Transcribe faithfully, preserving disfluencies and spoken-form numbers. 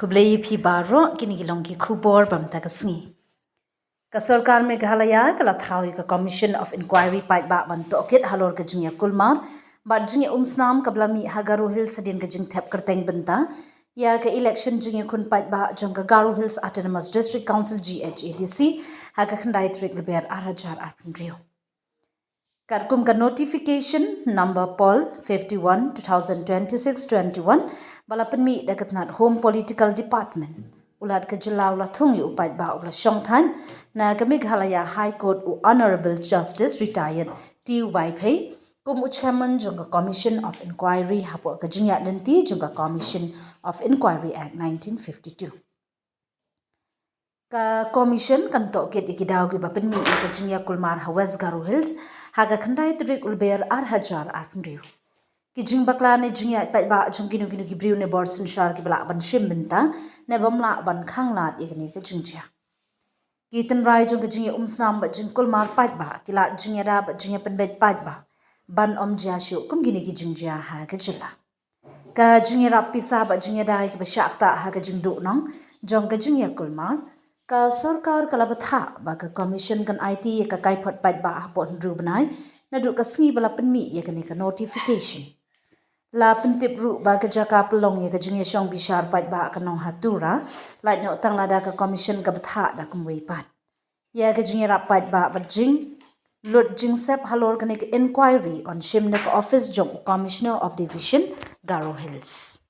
Khublei ïa phi baroh, kine ki long ki khubor ba mynta ka sngi. Ka sorkar Meghalaya ka la thaw ïa ka Commission of Inquiry paidbah ban tohkit halor ka jingïakulmar bad jingïaumsnam kaba la mih ha Garo Hills hadien ka jingthep kyrteng bynta ïa ka election jingïakhun paidbah jong ka Garo Hills Autonomous District Council, G H A D C, ha ka khyndai tarik Lber ar hajar arphew hynriew. Katkum ka notification number poll fifty-one two thousand twenty-six twenty-one ba la pynmih da ka tnat Home Political Department, u Lat ka jylla u la thung ïa u paidbah uba la shong thaiñ na ka Meghalaya High Court, u Honourable Justice Retired T U Vaiphei, kum u Chairman jong ka Commission of Inquiry hapoh ka jingïaid lynti jong ka Commission of Inquiry Act nineteen fifty-two. Ka Commission kan tohkit ïa ki daw kiba pynmih ïa ka jingïakulmar ha West Garo Hills ha ka khyndai tarik u Lber ar hajar arphew hynriew. Ki jingbakla ne jingïaid paidbah jong kino kino ki briew ne bor synshar kiba lah ban shim bynta ne bym lah ban khanglad ïa kane ka jingjia. Ki tynrai jong ka jingïaumsnam bad jingkulmar paidbah ki lad jingïada bad jingïapynbeit paidbah ban ym jia shuh kum kine ki jingjia ha ka jylla. Ka jingïarap pisa bad jingïada ïa kiba shah ktah ha ka jingduhnong jong ka jingïakulmar, ka sorkar ka la bthah ba ka Commission kan aiti ïa ka kaiphod paidbah hapoh hynriew bnai naduh ka sngi ba la pynmih ïa kane ka notification. La pyntip ruh ba ka jaka pynlong ïa ka jingïashong bishar paidbah ka Nonghatura, lait noh tang lada ka Commission ka bthah da kumwei pat. Ïa ka jingïarap paidbah bad jinglut jingsep halor kane ka inquiry yn shim na ka office jong u Commissioner of Division, Garo Hills.